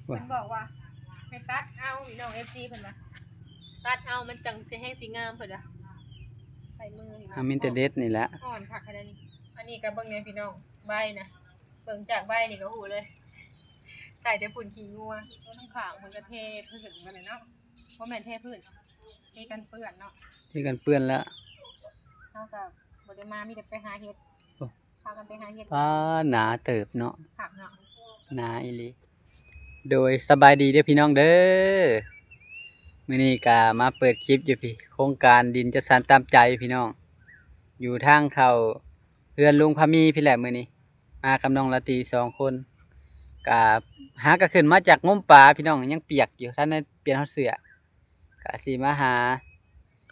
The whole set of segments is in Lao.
ເພິ່ນບອກວ່າໃຫ້ຕັດເອົາ ພີ່ນ້ອງ ເອັຟຊີ ເພິ່ນວ່າ ຕັດເອົາມັນຈັ່ງຊິແຮງຊິງາມ ເພິ່ນວ່າ ໃສ່ມືນີ້ ເຮົາມີແຕ່ເດັດນີ້ແຫຼະ ອ່ອນຄັກຂະໜາດນີ້. ອັນນີ້ກໍເບິ່ງແດ່ພີ່ນ້ອງ ໃບນະ ເບິ່ງຈາກໃບນີ້ກໍຮູ້ເລີຍ ໃສ່ແຕ່ຝຸ່ນຂີ້ງົວ. ຂ້າງໆ ເພິ່ນກໍເທພື້ນເບິດແລ້ວເນາະ ບໍ່ແມ່ນເທພື້ນ ເທກັນເປື້ອນເນາະ ເທກັນເປື້ອນແລ້ວ. ເຮົາກໍບໍ່ໄດ້ມາ ມີແຕ່ໄປຫາເຫັດ ໂອ້ ພາກັນໄປຫາເຫັດ. ປ້າ ໜາເຕີບເນາະ ຄັກເນາະ ໜາອີ່ຫຼີ. ໂດຍ ສະບາຍດີເດີພີ່ນ້ອງເດີ ມື້ນີ້ກໍມາເປີດຄລິບຢູ່ພີ້ ໂຄງການດິນຈັດສັນຕາມໃຈພີ່ນ້ອງ ຢູ່ທາງເຂົ້າເຮືອນລຸງພາມີພີ້ແຫຼະ. ມື້ນີ້ມາກັບນ້ອງລາຕີສອງຄົນ ກະຫາກະຂຶ້ນມາຈາກງົມປາພີ່ນ້ອງ ຍັງປຽກຢູ່ ທັນໄດ້ປ່ຽນຮອດເສື້ອ ກະຊິມາຫາ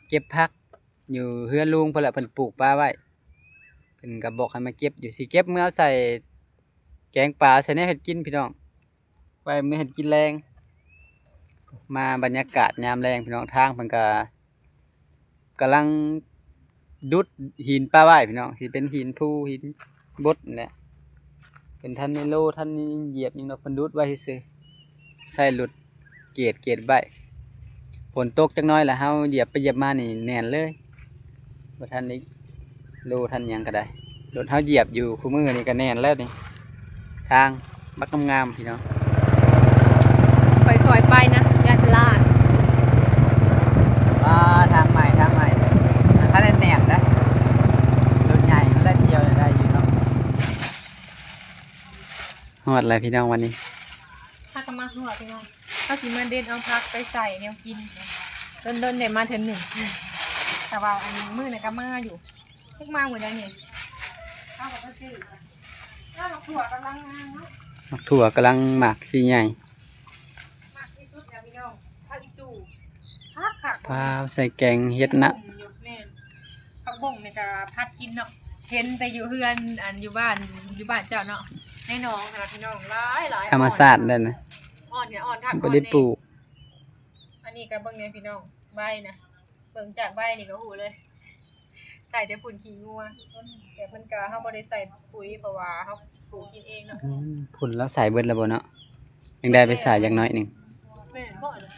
ເກັບຜັກຢູ່ເຮືອນລຸງເພິ່ນແຫຼະ ເພິ່ນປູກປາໄວ້ ເພິ່ນກໍບອກໃຫ້ມາເກັບຢູ່ ຊິເກັບເມືອໃສ່ແກງປາ ໃສ່ແນວເຮັດກິນພີ່ນ້ອງ ໄວ້ມື້ເຮັດກິນແລງ. ມາບັນຍາກາດຍາມແລງພີ່ນ້ອງ ທາງເພິ່ນກໍກຳລັງດຸດຫີນປາໄວ້ພີ່ນ້ອງ ຊິເປັນຫີນພູຫີນບົດນີ້ແຫຼະ ເພິ່ນທັນໄດ້ໂລ ທັນໄດ້ຢຽບຫຍັງດອກ ເພິ່ນດຸດໄວ້ຊື່ໆ ໃຊ້ລົດເກດ ເກດໄວ້. ຝົນຕົກຈັກໜ້ອຍລະ ເຮົາຢຽບໄປຢຽບມານີ້ແໜ້ນເລີຍ ບໍ່ທັນໄດ້ໂລທັນຫຍັງກໍໄດ້ ລົດເຮົາຢຽບຢູ່ຄູ່ມື້ນີ້ກໍແໜ້ນແລ້ວນີ້. ທາງບັກງາມໆ ພີ່ນ້ອງ ຄ່ອຍໆໄປນະ ຢ້ານພະລາດ. ວ້າ ທາງໃໝ່ ທາງໃໝ່ ຖ້າແໜ້ນໆ ນະ ລົດໃຫຍ່ມັນລະທ່ຽວໄດ້ຢູ່ເນາະ. ຮອດແລ້ວພີ່ນ້ອງ ວັນນີ້ ພາກັນມາຮອດພີ່ນ້ອງ ເຮົາຊິມາເດັດເອົາຜັກໄປໃສ່ແນວກິນ ດົນໆ ໄດ້ມາເທື່ອໜຶ່ງ ແຕ່ວ່າອັນມື້ນັ້ນກໍມາຢູ່ ເພິ່ງມາມື້ໃດນີ້ ເຮົາກໍໄປຊື້ ແລ້ວໝາກຖົ່ວກຳລັງງາມເນາະ ໝາກຖົ່ວກຳລັງໝາກສີໃຫຍ່ ມັກທີ່ສຸດນະພີ່ນ້ອງ ຜັກອີ່ຕູ່ ຄັກໆ ວ້າວ ໃສ່ແກງເຫັດນະ ແມ່ນ ຜັກບົ້ງນີ້ກໍຜັດກິນເນາະ ເຫັນແຕ່ຢູ່ເຮືອນ ອັນຢູ່ບ້ານ ຢູ່ບ້ານເຈົ້າເນາະ ໃນໜອງຫັ້ນນະພີ່ນ້ອງ ຫຼາຍໆ ທຳມະຊາດເດ້ນະ ອ່ອນ ອ່ອນຄັກ ບໍ່ໄດ້ປູກ. ອັນນີ້ກໍເບິ່ງແດ່ພີ່ນ້ອງ ໃບນະ ເບິ່ງຈາກໃບນີ້ກໍຮູ້ເລີຍ ໃສ່ແຕ່ຝຸ່ນຂີ້ງົວ ແບບມັນກໍ ເຮົາບໍ່ໄດ້ໃສ່ປຸ໋ຍ ເພາະວ່າເຮົາປູກກິນເອງເນາະ. ອືມ ຝຸ່ນລາວໃສ່ເບິດແລ້ວບໍ່ເນາະ ຍັງໄດ້ໄປໃສ່ຈັກໜ້ອຍໜຶ່ງ ແມ່ນບໍ່ລະ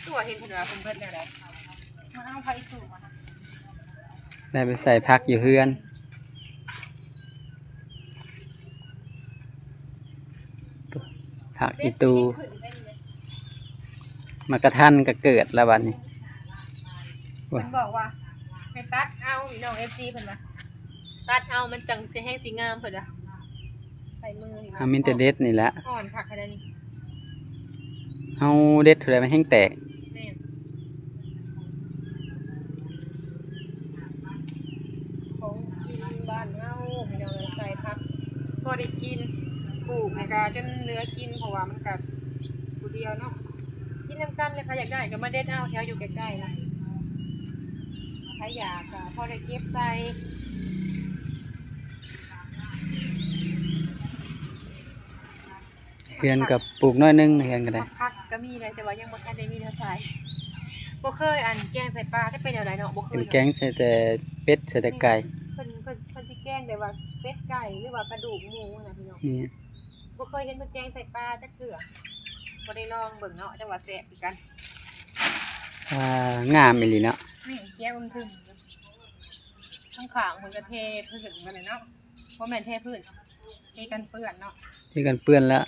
ຄືວ່າເຫັນເພິ່ນວ່າເພິ່ນເບິດແນວໃດ ມາເອົາຜັກອີ່ຕູ່ມາ ໄດ້ໄປໃສ່ຜັກຢູ່ເຮືອນ ຜັກອີ່ຕູ່ ໝາກກະທັນກໍເກີດແລ້ວບັດນີ້ ເພິ່ນບອກວ່າໃຫ້ຕັດເອົາ ພີ່ນ້ອງ ເອັຟຊີ ເພິ່ນວ່າ ຕັດເອົາມັນຈັ່ງຊິແຮງຊິງາມ ເພິ່ນວ່າ ໃສ່ມືນີ້ ເຮົາມີແຕ່ເດັດນີ້ແຫຼະ ອ່ອນຄັກຂະໜາດນີ້ ເຮົາເດັດເທົ່າໃດມັນແຮງແຕກ. ແມ່ນ ຂອງກິນບ້ານເຮົາ ພີ່ນ້ອງເອີຍ ໃສ່ຜັກພໍໄດ້ກິນ ປູກນີ້ກະຈົນເຫຼືອກິນ ເພາະວ່າມັນກະຜູ້ດຽວເນາະ ກິນນຳກັນ ແລ້ວໃຜຢາກໄດ້ກໍມາເດັດເອົາ ແຖວຢູ່ໃກ້ໆນະ ໃຜຢາກກໍພໍໄດ້ເກັບໃສ່. ເຮືອນກໍປູກໜ້ອຍໜຶ່ງ ເຮືອນກໍໄດ້ ຜັກກໍມີແຫຼະ ແຕ່ວ່າຍັງບໍ່ທັນໄດ້ມີແນວໃສ່ ບໍ່ເຄີຍ ອັນ ແກງໃສ່ປາ ຈະເປັນແນວໃດເນາະ ບໍ່ເຄີຍ ເພິ່ນແກງໃສ່ແຕ່ເປັດ ໃສ່ແຕ່ໄກ່ ເພິ່ນ ເພິ່ນ ເພິ່ນຊິແກງແບບວ່າເປັດໄກ່ ຫຼືວ່າກະດູກໝູນະພີ່ນ້ອງ ນີ້ ບໍ່ເຄີຍເຫັນເພິ່ນແກງໃສ່ປາຈັກເທື່ອ ບໍ່ໄດ້ລອງເບິ່ງເນາະ ແຕ່ວ່າແຊບຄືກັນ. ອ່າ ງາມອີ່ຫຼີເນາະ ນີ້ ຂຽວອຶ້ມຄຶມ ຂ້າງໆ ເພິ່ນກໍເທພື້ນເບິດແລ້ວເນາະ ບໍ່ແມ່ນເທພື້ນ ເທກັນເປື້ອນເນາະ ເທກັນເປື້ອນແລ້ວ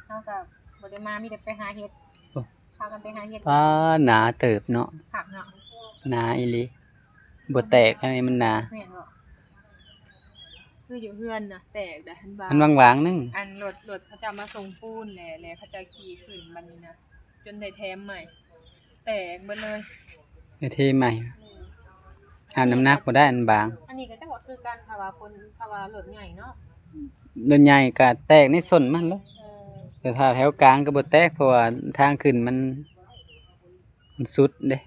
ເຮົາກໍບໍ່ໄດ້ມາ ມີແຕ່ໄປຫາເຫັດ ໂອ້ ພາກັນໄປຫາເຫັດ. ປ້າ ໜາເຕີບເນາະ ຄັກເນາະ ໜາອີ່ຫຼີ ບໍ່ແຕກ ອັນນີ້ມັນໜາ ແມ່ນບໍ່ ຄືຢູ່ເຮືອນນະແຕກໄດ໋ ອັນຫວ່າງ ມັນຫວ່າງໆໜຶ່ງ ອັນລົດ ລົດເຂົາເຈົ້າມາສົ່ງປູນແຫຼະ ແລ້ວເຂົາເຈົ້າຂີ່ຂຶ້ນບັດນີ້ນະ ຈົນໄດ້ແຖມໃໝ່ ແຕກເບິດເລີຍ ໄດ້ເທໃໝ່ ແມ່ນ ຫາມນ້ຳໜັກບໍ່ໄດ້ ອັນບາງ ອັນນີ້ກໍຈັກວ່າຄືກັນ ຖ້າວ່າຄົນ ຖ້າວ່າລົດໃຫຍ່ເນາະ ລົດໃຫຍ່ກໍແຕກໃນສົ້ນມັນເລີຍ ເອີ ແຕ່ຖ້າແຖວກາງກໍບໍ່ແຕກ ເພາະວ່າທາງຂຶ້ນມັນ ມັນສຸດເດ້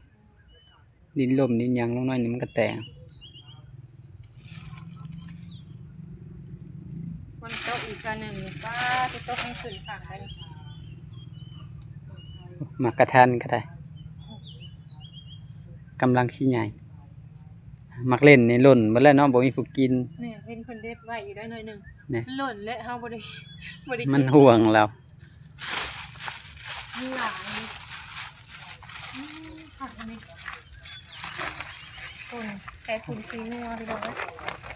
ດິນລົ້ມດິນຫຍັງລົງໜ້ອຍໜຶ່ງມັນກໍແຕກ ມັນຕົກອີກເທື່ອໜຶ່ງ ປ້າ ຊິຕົກໃຫ້ຂຶ້ນຝັ່ງໄດ້ ໝາກກະທັນກໍໄດ້ ກຳລັງຊິໃຫຍ່ ໝາກເລັ່ນນີ້ຫຼົ່ນເບິດແລ້ວເນາະ ບໍ່ມີຜູ້ກິນ ແມ່ນ ເຫັນເພິ່ນເດັດໄວ້ຢູ່ໄດ້ໜ້ອຍໜຶ່ງ ນີ້ ມັນຫຼົ່ນແຫຼະ ເຮົາບໍ່ໄດ້ ບໍ່ໄດ້ກິນ ມັນຫ່ວງແລ້ວ ມີຫຼາຍ. ອືມ ຜັກອັນນີ້ ຄົນໃສ່ຖົງສີງົວ ພີ່ນ້ອງເອີຍ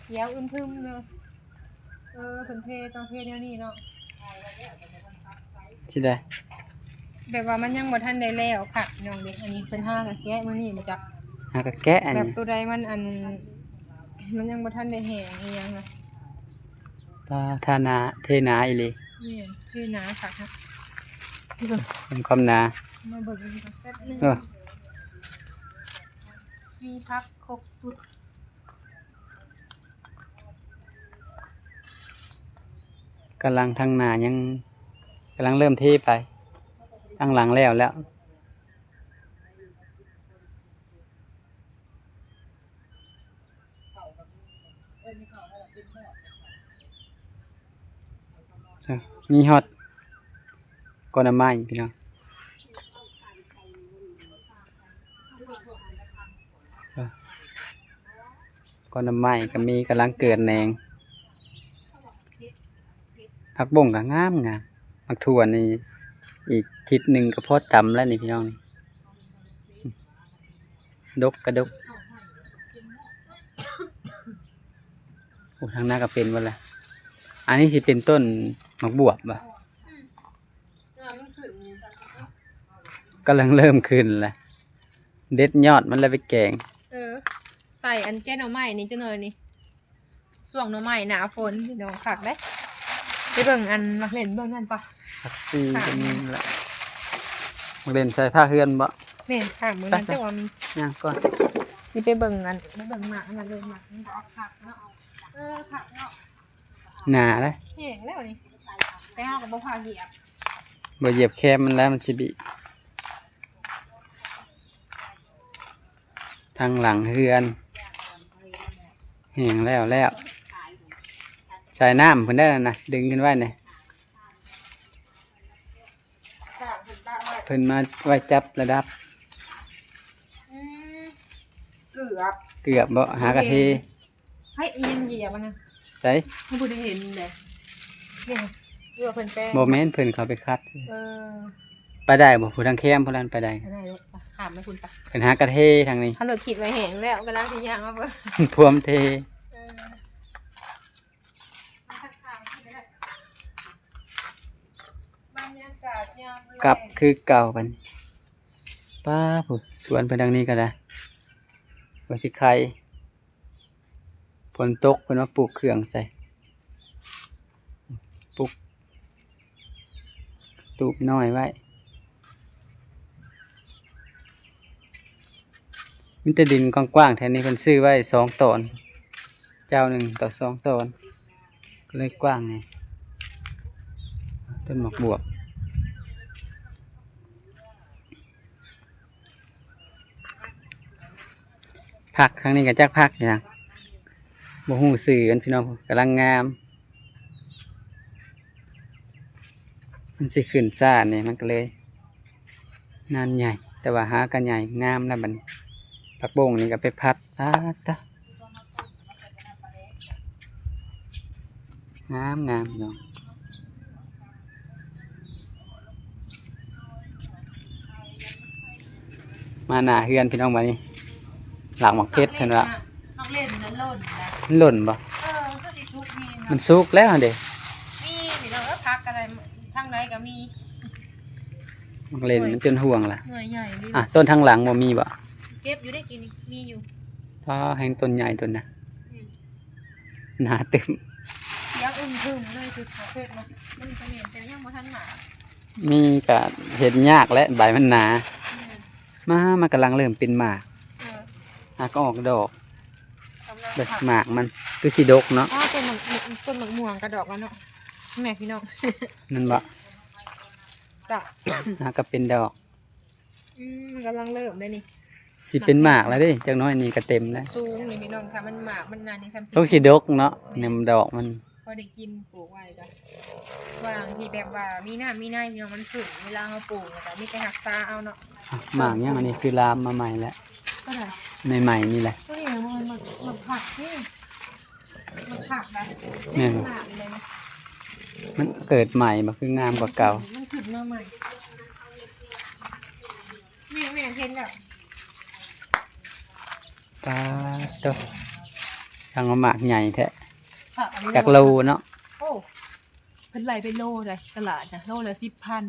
ຂຽວອຶ້ມທຶ້ມເລີຍ. ເອີ ເພິ່ນເທ ຕ້ອງເທແນວນີ້ເນາະ ຊິໄດ້ ແບບວ່າມັນຍັງບໍ່ທັນໄດ້ແລ້ວຄັກ ພີ່ນ້ອງເດ້. ອັນນີ້ເພິ່ນຫາກະແກະມື້ນີ້ບໍ່ຈັກ ຫາກະແກະອັນ ແບບໂຕໃດມັນ ອັນ ມັນຍັງບໍ່ທັນໄດ້ແຫ້ງອີ່ຫຍັງນະ. ປາ ທາໜາ ເທໜາອີ່ຫຼີ. ແມ່ນ ເທໜາຄັກນະ. ເບິ່ງຄວາມໜາ ມາເບິ່ງກັນແປັບໜຶ່ງ. ເອີ ມີຜັກຄົບຊຸດ. ກຳລັງ ທາງໜ້າຍັງ ກຳລັງເລີ່ມເທໄປ ທາງຫຼັງແລ້ວແລ້ວ. ເອີ ມີຮອດ ກອໜ່ໍ່ໄມ້ພີ່ນ້ອງ ເອີ ກອໜ່ໍ່ໄມ້ກໍມີ ກຳລັງເກີດແໜງ. ຜັກບົ້ງກໍງາມໆ ໝາກຖົ່ວນີ້ ອີກທິດໜຶ່ງກໍພໍຕຳແລ້ວນີ້ພີ່ນ້ອງນີ້. ດົກກະດົກ. ໂອ້ ທາງໜ້າກໍເປັນໝົດລະ. ອັນນີ້ຊິເປັນຕົ້ນໝາກບວບບໍ່? ອືມ ມັນຂຶ້ນ ກຳລັງເລີ່ມຂຶ້ນລະ ເດັດຍອດມັນແລ້ວໄປແກງ. ເອີ ໃສ່ອັນແກງໜໍ່ໄມ້ນີ້ຈັກໜ່ອຍນີ້. ຊ່ວງໜໍ່ໄມ້ໜ້າຝົນພີ່ນ້ອງ ຄັກເດ້. ໄປເບິ່ງອັນໝາກເລັ່ນເບິ່ງນັ້ນປະ ຜັກຊີກໍມີລະ. ໝາກເລັ່ນໃສ່ພາກເຮືອນບໍ່? ແມ່ນ ຂ້າງມື້ນັ້ນ ໄປ ເຈົ້າວ່າມີ ຍ່າງກ່ອນ ຊິໄປເບິ່ງອັນ ໄປເບິ່ງໝາກອັນນັ້ນເລີຍ. ໝາກມັນກໍຄັກເນາະ. ເອີ ຄັກເນາະ ໜາເດ້ ແຫ້ງແລ້ວນີ້ ແຕ່ເຮົາກໍບໍ່ພາຢຽບ ບໍ່ຢຽບແຄມມັນແລ້ວ ມັນຊິບີບ. ທາງຫຼັງເຮືອນແຫ້ງແລ້ວແລ້ວ ສາຍນ້ຳເພິ່ນໄດ້ນັ້ນນະ ດຶງຂຶ້ນໄວ້ນີ້ ເພິ່ນມາໄວ້ຈັບລະດັບ. ອືມ ເກືອບ ເກືອບບໍ່ ຫາກະເທ. ໃຜອີ່ຫຍັງຢຽບອັນນັ້ນ ໃສ ເຮົາບໍ່ໄດ້ເຫັນເດ້. ນີ້ ຫຼືວ່າເພິ່ນແປງ ບໍ່ແມ່ນ ເພິ່ນເຂົ້າໄປຂັດ. ເອີ ໄປໄດ້ບໍ່? ຜູ້ທາງແຄມຜູ້ນັ້ນໄປໄດ້ ໄປໄດ້. ຂ້າມໄປພຸ້ນປະ ເພິ່ນຫາກະເທທາງນີ້. ເຮົາເລີກຄິດໄວ້ແຫ້ງແລ້ວ ກຳລັງຊິຍ່າງມາເບິ່ງ ພວມເທ. ເອີ ບັນຍາກາດຍາມແລງ ກັບຄືເກົ່າບັດນີ້. ປ້າ ຜູ້ສວນເພິ່ນທາງນີ້ກໍໄດ້ ວ່າຊິໄຄ ຝົນຕົກເພິ່ນມາປູກເຄື່ອງໃສ່ ປູກຕູບນ້ອຍໄວ້. ມີແຕ່ດິນກວ້າງໆ ແຖວນີ້ ເພິ່ນຊື້ໄວ້ສອງຕອນ ເຈົ້າໜຶ່ງຕໍ່ສອງຕອນ ກໍເລີຍກວ້າງແດ່. ຕົ້ນໝາກບວບ ຜັກທາງນີ້ກໍຈັກຜັກຫຍັງ ບໍ່ຮູ້ຊື່ມັນພີ່ນ້ອງ ກຳລັງງາມ. ມັນຊິຂຶ້ນຊ້ານີ້ ມັນກໍເລີຍນານໃຫຍ່ ແຕ່ວ່າຫາກະໃຫຍ່ງາມແລ້ວບັດນີ້. ຜັກບົ້ງນີ້ກໍໄປຜັດ ປາດຕະ ງາມໆ ພີ່ນ້ອງ. ມາໜ້າເຮືອນພີ່ນ້ອງ ບາດນີ້ລາກໝາກເຜັດເພິ່ນວ່າ. ໝາກເລັ່ນມັນຫຼົ່ນນະ ມັນຫຼົ່ນບໍ່? ເອີ ມັນຄືຊິສຸກດີເນາະ. ມັນສຸກແລ້ວຫັ້ນເດ້ ມີພີ່ນ້ອງເອີຍ ຜັກກໍໄດ້ ທາງໃດກໍມີ. ໝາກເລັ່ນມັນຈົນຮ່ວງລະ ໜ່ວຍໃຫຍ່ດີ. ອ່ະ ຕົ້ນທາງຫຼັງບໍ່ມີບໍ່? ເກັບຢູ່ໄດ້ກິນ ມີຢູ່. ອໍ ແຮງຕົ້ນໃຫຍ່ຕົ້ນນະ ອືມ ໜາຕຶ້ມ ຂຽວອຶ້ມທຶ້ມເລີຍ. ຄືເຂົາເຮັດນະ ມັນກໍແມ່ນ ແຕ່ຍັງບໍ່ທັນໝາກ ມີກະເຮັດຍາກແຫຼະ ໃບມັນໜາ. ແມ່ນ ມາ ມັນກຳລັງເລີ່ມເປັນໝາກ ເອີ ຫາກອອກດອກ ກຳລັງ ເບິ່ງ ຫາກໝາກມັນຄືຊິດົກເນາະ. ອໍ ຕົ້ນໝາກ ຕົ້ນໝາກມ່ວງກະດອກແລ້ວເນາະ ແມ່ພີ່ນ້ອງ ແມ່ນບໍ່? ກະ ຫາກະເປັນດອກ. ອືມ ມັນກຳລັງເລີ່ມເດ້ນີ້ ຊິເປັນໝາກແລ້ວເດ້ ຈັກໜ້ອຍນີ້ກະເຕັມແລ້ວ. ສູງນີ້ພີ່ນ້ອງ ຖ້າມັນໝາກມັນໜານີ້ ສ່ຳຊິ ສົງຊິດົກເນາະ ແມ່ນ ນຳດອກມັນ ພໍໄດ້ກິນ ປູກໄວ້ກະ ຫວ່າງທີ່ແບບວ່າມີນ້ຳມີໃນພີ່ນ້ອງ ມັນຂຶ້ນ ເວລາເຮົາປູກແລ້ວກະມີແຕ່ຮັກສາເອົາເນາະ. ອ່ະ ໝາກຫຍັງອັນນີ້ ຄືລາມມາໃໝ່ແລ້ວ ກໍໄດ້ ໃໝ່ໆນີ້ແຫຼະ. ໂຕນີ້ມັນໝາກ ໝາກຜັກນີ້ ມັນຜັກໄດ໋. ແມ່ນ ໝາກນີ້ເລີຍນະ ມັນເກີດໃໝ່ບໍ່ ຄືງາມກວ່າເກົ່າ ມັນຂຶ້ນມາໃໝ່. ນີ້ແມ່ນເຫັນແລ້ວ. ປາດໂທ້ ຊ່າງວ່າໝາກໃຫຍ່ແທ້. ຄັກອີ່ຫຼີ ຈັກໂລເນາະ? ໂອ້ ເພິ່ນໄລ່ເປັນໂລໃດ໋ ຕະຫຼາດນະ ໂລລະສິບພັນ.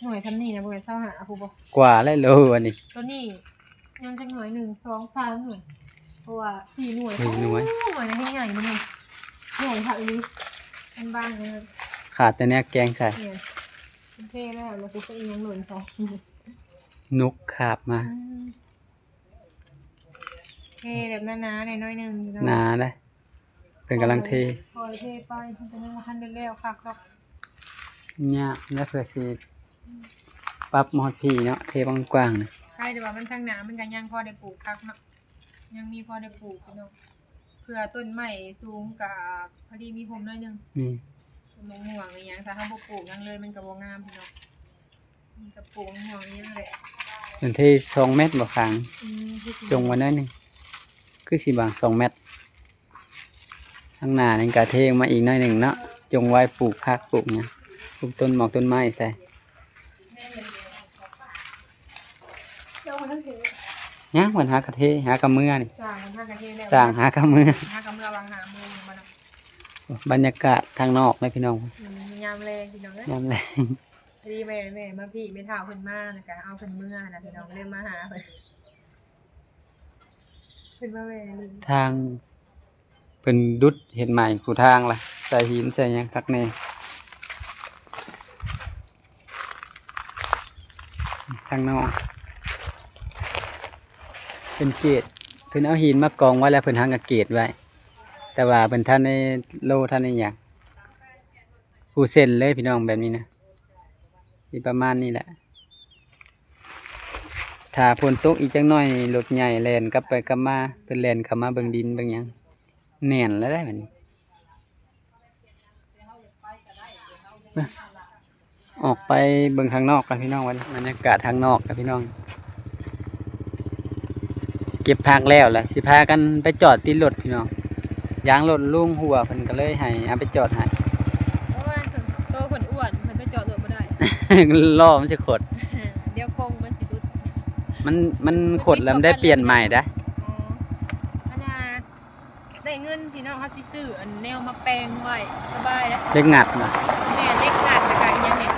ໜ່ວຍຊ່ຳນີ້ນະ ບໍ່ແມ່ນຊາວຫ້າພຸ້ນບໍ່? ກວ່າແລ້ວໂລອັນນີ້. ໂຕນີ້ຍັງຈັກໜ່ວຍ ໜຶ່ງ ສອງ ສາມໜ່ວຍ ເພາະວ່າສີ່ໜ່ວຍ. ສີ່ໜ່ວຍ ໂອ້ຍ ໜ່ວຍນະ ແຮງໃຫຍ່ມັນນີ້ ໃຫຍ່ຄັກອີ່ຫຼີ. ມັນບາງເລີຍ ຂາດແຕ່ແນວແກງໃສ່. ແມ່ນ ເພແລ້ວ ແລ້ວກໍເຮັດຫຍັງໂລນໃສ່ ນົກຄາບມາ. ອືມ ເພແບບໜາໆ ໜ້ອຍໆ ໜຶ່ງເນາະ ໜາເດ້. ເພິ່ນກຳລັງເທ ຄ່ອຍເທໄປ ເພິ່ນກໍຍັງບໍ່ທັນໄດ້ແລ້ວຄັກດອກ. ຍາກແລ້ວ ເພື່ອຊິປັບມາຮອດພີ້ເນາະ ເທກວ້າງໆ ນະ. ໃຄແຕ່ວ່າມັນທາງໜ້າມັນກໍຍັງພໍໄດ້ປູກຜັກເນາະ ຍັງມີພໍໄດ້ປູກຢູ່ເນາະ ເພື່ອຕົ້ນໄມ້ສູງກໍພໍດີມີຮົ່ມໜ້ອຍໜຶ່ງ. ແມ່ນ ຕົ້ນມະມ່ວງອີ່ຫຍັງ ຖ້າເຮົາບໍ່ປູກຫຍັງເລີຍ ມັນກໍບໍ່ງາມເນາະ. ມັນກໍປູກມະມ່ວງອີ່ຫຍັງແຫຼະ. ເພິ່ນເທສອງແມັດບໍ່ຂ້າງ? ອືມ ຈົງໄວ້ໜ້ອຍໜຶ່ງ ຄືຊິບາງສອງແມັດ. ທາງໜ້ານີ້ກໍເທອອກມາອີກໜ້ອຍໜຶ່ງເນາະ ຈົງໄວ້ປູກຜັກ ປູກຫຍັງ ປູກຕົ້ນໝອກຕົ້ນໄມ້ໃສ່. ຍັງ ເພິ່ນຫາກະເທ ຫາກະເມືອນີ້. ຊ່າງເພິ່ນຫາກະເທແລ້ວ ຊ່າງຫາກະເມືອ ຫາກະເມືອຫວ່າງຫ້າໂມງບໍ່ນະ. ບັນຍາກາດທາງນອກເດ້ພີ່ນ້ອງ. ອືມ ຍາມແລງພີ່ນ້ອງເອີຍ ຍາມແລງ. ພໍດີແມ່ ແມ່ມາພີ້ ແມ່ເຖົ້າເພິ່ນມາ ແລ້ວກະເອົາເພິ່ນເມືອຫັ້ນນະພີ່ນ້ອງ ເລີຍມາຫາເພິ່ນ ເພິ່ນມາແວ່ຫຼິ້ນ. ທາງເພິ່ນດຸດເຮັດໃໝ່ຄູ່ທາງລະ ໃສ່ຫີນໃສ່ຫຍັງຄັກແນ່. ທາງນອກເພິ່ນເກດ ເພິ່ນເອົາຫີນມາກອງໄວ້ແລ້ວ ເພິ່ນຫາກະເກດໄວ້ ແຕ່ວ່າເພິ່ນທັນໄດ້ໂລ ທັນໄດ້ຫຍັງ ຄູ່ເສັ້ນເລີຍພີ່ນ້ອງ ແບບນີ້ນະ. ຊິປະມານນີ້ແຫຼະ ຖ້າຝົນຕົກອີກຈັກໜ້ອຍ ລົດໃຫຍ່ແລ່ນກັບໄປກັບມາ ເພິ່ນແລ່ນເຂົ້າມາເບິ່ງດິນເບິ່ງຫຍັງ ແໜ້ນແລ້ວໄດ໋ບັດນີ້. ອອກໄປເບິ່ງທາງນອກກັນພີ່ນ້ອງ ບັນຍາກາດທາງນອກກັນພີ່ນ້ອງ. ເກັບຜັກແລ້ວລະ ຊິພາກັນໄປຈອດຕິດລົດພີ່ນ້ອງ ຢາງລົດລຸງຮົ່ວ ເພິ່ນກໍເລີຍໃຫ້ເອົາໄປຈອດໃຫ້. ໂອ້ຍ ໂຕເພິ່ນອ້ວນ ເພິ່ນໄປຈອດລົດບໍ່ໄດ້ ລໍ້ມັນຊິຂົດ ດຽວກົງມັນຊິຫຼຸດ. ມັນ ມັນຂົດແລ້ວ ມັນໄດ້ປ່ຽນໃໝ່ໄດ໋. ອໍ ອັນນ່າ ໄດ້ເງິນພີ່ນ້ອງ ເຮົາຊິຊື້ອັນແນວມາແປງໄວ້ສະບາຍເດ້. ເຫຼັກງັດນະ? ແມ່ນ ເຫຼັກງັດ ແລ້ວກະອີ່ຫຍັງນີ້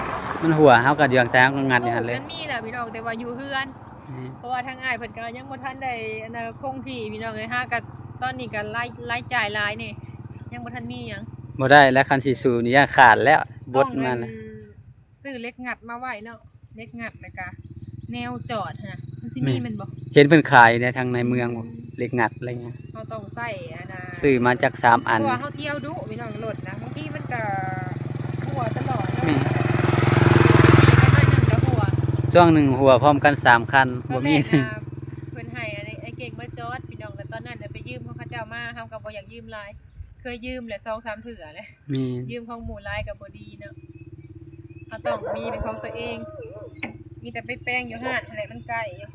ມັນຮົ່ວ ເຮົາກະດຽງໃສ່ ເຮົາກະງັດຢູ່ຫັ້ນເລີຍ. ມັນມີແລ້ວພີ່ນ້ອງ ແຕ່ວ່າຢູ່ເຮືອນ. ແມ່ນ ເພາະວ່າທາງອ້າຍເພິ່ນກະຍັງບໍ່ທັນໄດ້ອັນນ່າຄົງທີ່ພີ່ນ້ອງເອີຍ ຫາກະຕອນນີ້ກະລາຍ ລາຍຈ່າຍຫຼາຍນີ້ ຍັງບໍ່ທັນມີຫຍັງ. ບໍ່ໄດ້ແລ້ວ ຄັນຊິສູ້ນີ້ຢ້ານຂາດແລ້ວ ບົດມາແລ້ວ. ຊື້ເຫຼັກງັດມາໄວ້ເນາະ ເຫຼັກງັດ ແລ້ວກະແນວຈອດຫັ້ນນະ ມັນຊິມີແມ່ນບໍ່? ເຫັນເພິ່ນຂາຍໃນທາງໃນເມືອງບໍ່ ເຫຼັກງັດ ເຫຼັກຫຍັງ ເຮົາຕ້ອງໃຊ້ອັນນ່າ ຊື້ມາຈັກສາມອັນ ເພາະວ່າເຮົາທ່ຽວດຸພີ່ນ້ອງ ລົດນະ ບາງທີມັນກະຮົ່ວຕະຫຼອດເນາະ. ແມ່ນ ໜ້ອຍໜຶ່ງກະຮົ່ວ ຊ່ວງໜຶ່ງຮົ່ວພ້ອມກັນສາມຄັນ ບໍ່ມີ. ຕອນແລກນະ ເພິ່ນໃຫ້ອັນນີ້ ອ້າຍເກັ່ງມາຈອດພີ່ນ້ອງ ແລ້ວຕອນນັ້ນໄປຢືມຂອງເຂົາເຈົ້າມາ ເຮົາກະບໍ່ຢາກຢືມຫຼາຍ ເຄີຍຢືມແຫຼະ ສອງສາມເທື່ອແຫຼະ. ແມ່ນ ຢືມຂອງໝູ່ຫຼາຍກໍບໍ່ດີເນາະ ເຮົາຕ້ອງມີເປັນຂອງຕົວເອງ. ມີແຕ່ໄປແປງຢູ່ຮ້ານຫັ້ນແຫຼະ ມັນໃກ້ຢູ່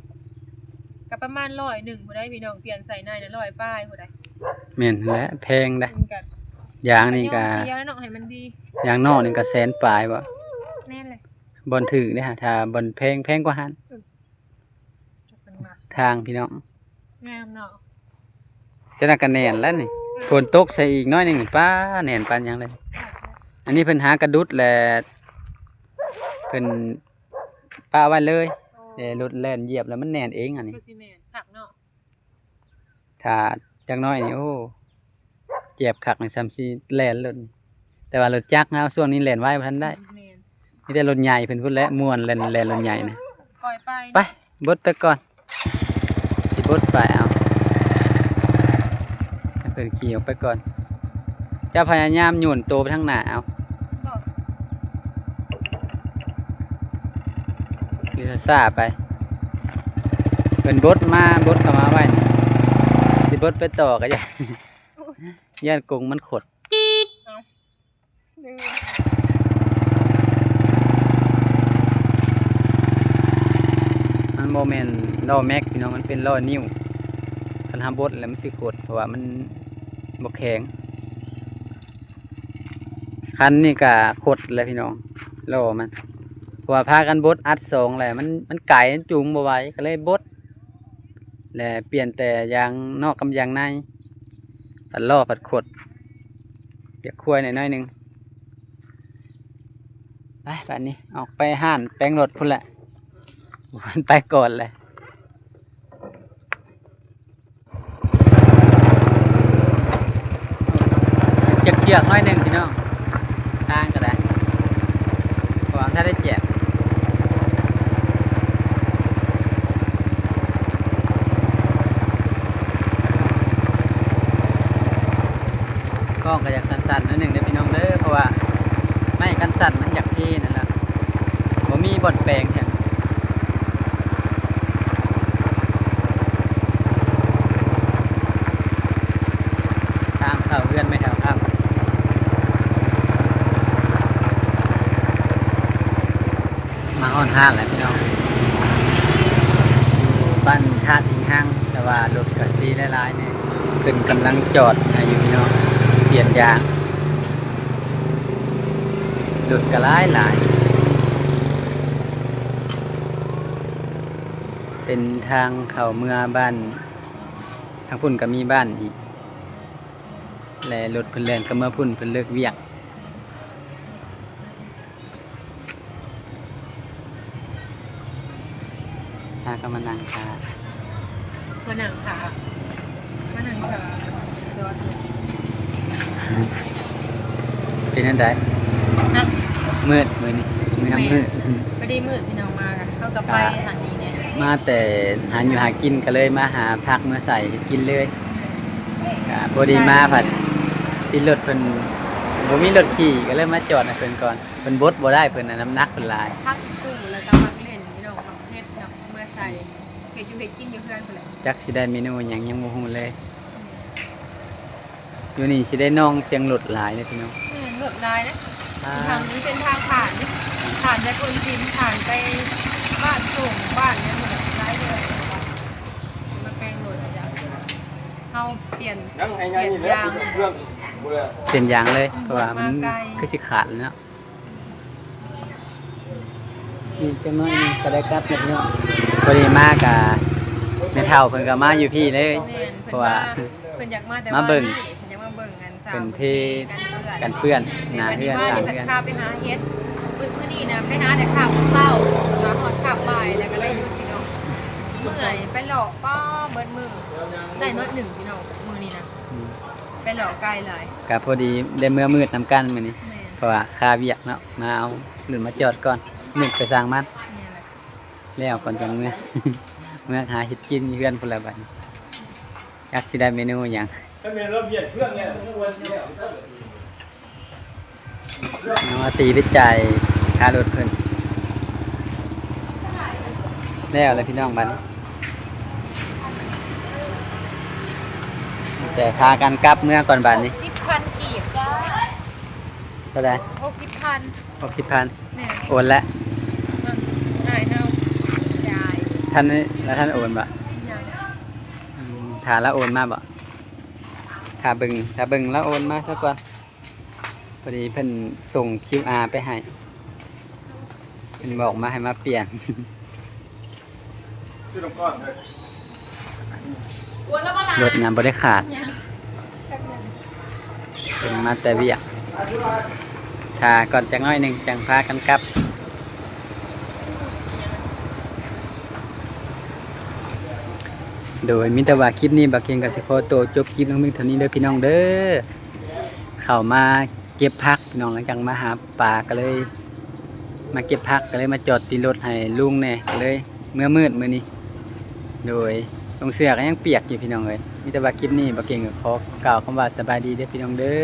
ກໍປະມານຮ້ອຍໜຶ່ງພຸ້ນໃດ໋ພີ່ນ້ອງ ປ່ຽນໃສ່ໃນນະ ຮ້ອຍປາຍພຸ້ນໃດ໋. ແມ່ນແຫຼະ ແພງໃດ໋ ມັນກໍ ຢາງນີ້ກໍ ກໍຍອມເສຍເນາະ ໃຫ້ມັນດີ ຢາງນອກນີ້ກໍແສນປາຍບໍ່? ແມ່ນແຫຼະ ບ່ອນຖືກເດ້ ຖ້າບ່ອນແພງ ແພງກວ່າຫັ້ນ. ເອີ ທາງພີ່ນ້ອງ ງາມເນາະ ຈັ່ງນັ້ນກະແໜ້ນແລ້ວນີ້. ເອີ ຝົນຕົກໃສ່ອີກໜ້ອຍໜຶ່ງ ປ້າ ແໜ້ນປານຫຍັງເລີຍ. ອັນນີ້ເພິ່ນຫາກະດຸດແຫຼະ ເພິ່ນປະໄວ້ເລີຍ. ໂອ້ ແຕ່ລົດແລ່ນຢຽບແລ້ວມັນແໜ້ນເອງອັນນີ້ ຄືຊິແມ່ນຄັກເນາະ. ຖ້າຈັກໜ້ອຍນີ້ ໂອ້ ຈຽບຄັກນີ້ ສ່ຳຊິແລ່ນລົດ ແຕ່ວ່າລົດຈັກເຮົາຊ່ວງນີ້ແລ່ນໄວບໍ່ທັນໄດ້. ແມ່ນ ມີແຕ່ລົດໃຫຍ່ເພິ່ນພຸ້ນແຫຼະ ມ່ວນແລ່ນ ແລ່ນລົດໃຫຍ່ນະ. ປ່ອຍໄປ ໄປ ບົດໄປກ່ອນ ຊິບົດໄປ ເອົາ ໃຫ້ເພິ່ນຂີ່ອອກໄປກ່ອນ. ເຈົ້າພະຍາຍາມໂຍນໂຕໄປທາງໜ້າ ເອົາ ເອີ ຊ້າໆໄປ ເພິ່ນບົດມາ ບົດເຂົ້າມາໄວ້ນີ້ ຊິບົດໄປຕໍ່ກໍຢ້ານ ຢ້ານກົງມັນຂົດ. ເອົາ ມັນບໍ່ແມ່ນລໍ້ແມັກພີ່ນ້ອງ ມັນເປັນລໍ້ນິ້ວ ຄັນເຮົາບົດແລ້ວມັນຊິຂົດ ເພາະວ່າມັນບໍ່ແຂງ. ຄັນນີ້ກະຂົດແລ້ວພີ່ນ້ອງ ລໍ້ມັນ າະວ່າພາກັນບົດອັດສອງແຫຼະ ມັນ ມັນໄກ ມັນຈູງບໍ່ໄຫວ ກໍເລີຍບົດ ແລະ ປ່ຽນແຕ່ຢາງນອກກັບຢາງໃນ ພັດລໍ້ພັດຂົດ ຢາກຄວາຍໜ້ອຍໜຶ່ງ. ໄປ ບາດນີ້ອອກໄປຮ້ານແປງລົດພຸ້ນແຫຼະ ໄປກ່ອນແຫຼະ. ເຈືອກໆ ໜ້ອຍໜຶ່ງພີ່ນ້ອງ ທາງກໍໄດ້ ເພາະວ່າມັນທັນໄດ້ແຈກ. ກ້ອງກໍຢາກສັ່ນໆ ໜ້ອຍໜຶ່ງເດີພີ່ນ້ອງເດີ ເພາະວ່າໄມ້ກັນສັ່ນມັນຢາກເພນັ້ນລະ ບໍ່ມີບ່ອນແປງແທ້. ທາງເຂົ້າເຮືອນແມ່ເຖົ້າຄຳ ມາຮອດຮ້ານແລ້ວພີ່ນ້ອງ ຢູ່ບ້ານທາດຫິນຮັງ ແຕ່ວ່າລົດກະຊິຫຼາຍໆ ແດ່ ເພິ່ນກຳລັງຈອດໃຫ້ຢູ່ພີ່ນ້ອງ ປ່ຽນຢາງ ລົດກະຫຼາຍໆ ເປັນທາງເຂົ້າເມືອບ້ານ ທາງພຸ້ນກໍມີບ້ານອີກ ແລະ ລົດເພິ່ນແລ່ນກໍເມືອພຸ້ນ ເພິ່ນເລີກວຽກ ພາກັນມານັ່ງຖ້າ ມານັ່ງຖ້າ ມານັ່ງຖ້າຈອດ ເປັນຈັ່ງໃດ? ຮະ? ມືດ ມື້ນີ້ ມື້ນັ້ນ ແມ່ນ ມືດ ພໍດີມືດພີ່ນ້ອງມາ ເຮົາກໍໄປ ອ່າ ທາງນີ້ແດ່ ມາແຕ່ຫາຢູ່ຫາກິນ ກໍເລີຍມາຫາຜັກມາໃສ່ເຮັດກິນເລີຍ ກໍພໍດີມາພັດຕິດລົດເພິ່ນ ບໍ່ມີລົດຂີ່ ກໍເລີຍມາຈອດໃຫ້ເພິ່ນກ່ອນ ເພິ່ນບົດບໍ່ໄດ້ ເພິ່ນນະ ນ້ຳໜັກເພິ່ນຫຼາຍ ຜັກປູ ແລ້ວກໍໝາກເລັ່ນພີ່ນ້ອງ ໝາກເຫັດເນາະ ເມືອໃສ່ເຮັດຢູ່ເຮັດກິນຢູ່ເຮືອນພຸ້ນແຫຼະ ຈັກຊິໄດ້ເມນູຫຍັງ ຍັງບໍ່ຮູ້ເລີຍ. ຢູ່ນີ້ຊິໄດ້ນອງສຽງລົດຫຼາຍເດ້ພີ່ນ້ອງ ແມ່ນ ລົດຫຼາຍເດ້ ອ່າ ທາງນີ້ເປັນທາງຜ່ານນີ້ ຜ່ານຈາກໂພນພິນ ຜ່ານໄປບ້ານໂສງ ບ້ານຫຍັງພຸ້ນແຫຼະ ຫຼາຍເທື່ອ ມາແປງລົດ ເຮົາປ່ຽນ ປ່ຽນຢາງ ປ່ຽນຢາງເລີຍ ເພາະວ່າມັນຄືຊິຂາດແລ້ວເນາະ. ອີກຈັກໜ້ອຍໜຶ່ງກໍໄດ້ກັບແລ້ວເນາະ ພໍດີມາກະແມ່ເຖົ້າເພິ່ນກໍມາຢູ່ພີ້ເລີຍ ແມ່ນ ເພາະວ່າ ເພິ່ນມາ ເພິ່ນຢາກມາແຕ່ ມາເບິ່ງ ວານນີ້ ເພິ່ນຢາກມາເບິ່ງອັນ ເພິ່ນເທ ກັນເປື້ອນ ກັນເປື້ອນໜ້າເຮືອນ ຕາມເຮືອນ ພາໄປຫາເຫັດ ມື້ ມື້ນີ້ນະໄປຫາແຕ່ຄ່ຳເຊົ້າ ມາຮອດຄ່ຳບ່າຍ ແລ້ວກໍໄດ້ຢຸດພີ່ນ້ອງ ເມື່ອຍ ໄປເລາະ ປ້າ ເບິດມື້ ໄດ້ໜ້ອຍໜຶ່ງພີ່ນ້ອງ ມື້ນີ້ນະ ອືມ ໄປເລາະໄກຫຼາຍ ກໍພໍດີໄດ້ເມືອມືດນຳກັນມື້ນີ້ ແມ່ນ ເພາະວ່າຄາວຽກເນາະ ມາເອົາລົດມາຈອດກ່ອນ ມືດກໍຊ່າງມັນ ແມ່ນແຫຼະ ແລ້ວກ່ອນຈັ່ງເມືອ ເມືອຫາເຮັດກິນຢູ່ເຮືອນພຸ້ນລະບັດນີ້ ຈັກຊິໄດ້ເມນູຫຍັງ ເອົາມາຕີໄປຈ່າຍຄ່າລົດເພິ່ນ ແລ້ວແຫຼະພີ່ນ້ອງບັດນີ້ ແຕ່ພາກັນກັບເມືອກ່ອນບັດນີ້ ຫົກສິບພັນກີບຈ້າ ເທົ່າໃດ? ຫົກສິບພັນ ຫົກສິບພັນ ແມ່ນ ໂອນແລ້ວ ອືມ ອ້າຍເຮົາຈ່າຍ ທ່ານ ແລ້ວທ່ານໂອນບໍ່? ຍັງ ອືມ ຖ້າລາວໂອນມາບໍ່? ຖ້າເບິ່ງ ຖ້າເບິ່ງລາວໂອນມາຊະກ່ອນ ພໍດີເພິ່ນສົ່ງຄິວອາໄປໃຫ້ ເພິ່ນບອກມາໃຫ້ມາປ່ຽນ ລົດນະບໍ່ໄດ້ຂາດ ເພິ່ນມາແຕ່ວຽກ ຖ້າກ່ອນຈັກໜ້ອຍໜຶ່ງຈັ່ງພາກັນກັບ ໂດຍ ມີແຕ່ວ່າຄລິບນີ້ ບ່າວເກັ່ງກໍຊິຂໍໂຕຈົບຄລິບລົງພຽງເທົ່ານີ້ເດີພີ່ນ້ອງເດີ ເຂົ້າມາເກັບຜັກພີ່ນ້ອງ ຫຼັງຈາກມາຫາປາກໍເລີຍມາເກັບຜັກ ກໍເລີຍມາຈອດຕິດລົດໃຫ້ລຸງແດ່ ກໍເລີຍເມືອມືດມື້ນີ້ ໂດຍ ລົງເສື້ອກໍຍັງປຽກຢູ່ພີ່ນ້ອງເອີຍ ມີແຕ່ວ່າຄລິບນີ້ ບ່າວເກັ່ງກໍຂໍກ່າວຄຳວ່າສະບາຍດີເດີພີ່ນ້ອງເດີ.